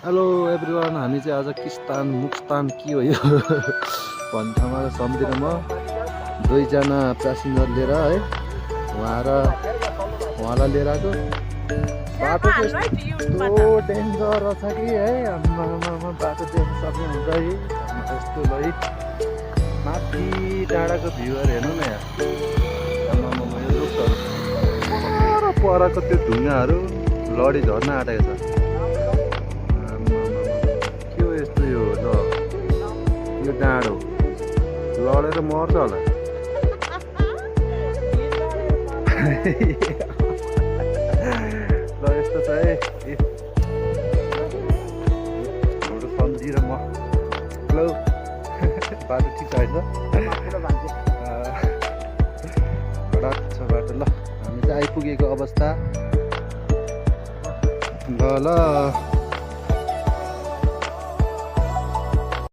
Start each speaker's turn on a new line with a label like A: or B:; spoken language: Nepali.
A: हेलो एभ्रिवान, हामी चाहिँ आज किस्तान मुक्स्तान के हो यो भन्ने ठाउँमा सम्झिएर म दुईजना प्यासेन्जर लिएर है उहाँलाई लिएर आएको। बाटो चाहिँ यस्तो डेन्जर छ कि है, आम्मामा बाटो देख्न सक्नुहुन्छ है। यस्तो है माथि डाँडाको भ्यूहरू हेर्नु न यहाँ, आम्मामा यो रुखहरू परको त्यो ढुङ्गाहरू लडी झर्न आँटेको छ। यो डाँडो लडेर मर्छ होला। ल यस्तो छ है फोटो सम्झिएर म हेलो बाटो ठिक छ होइन, घडा छ बाटो। ल हामी चाहिँ आइपुगेको अवस्था। ल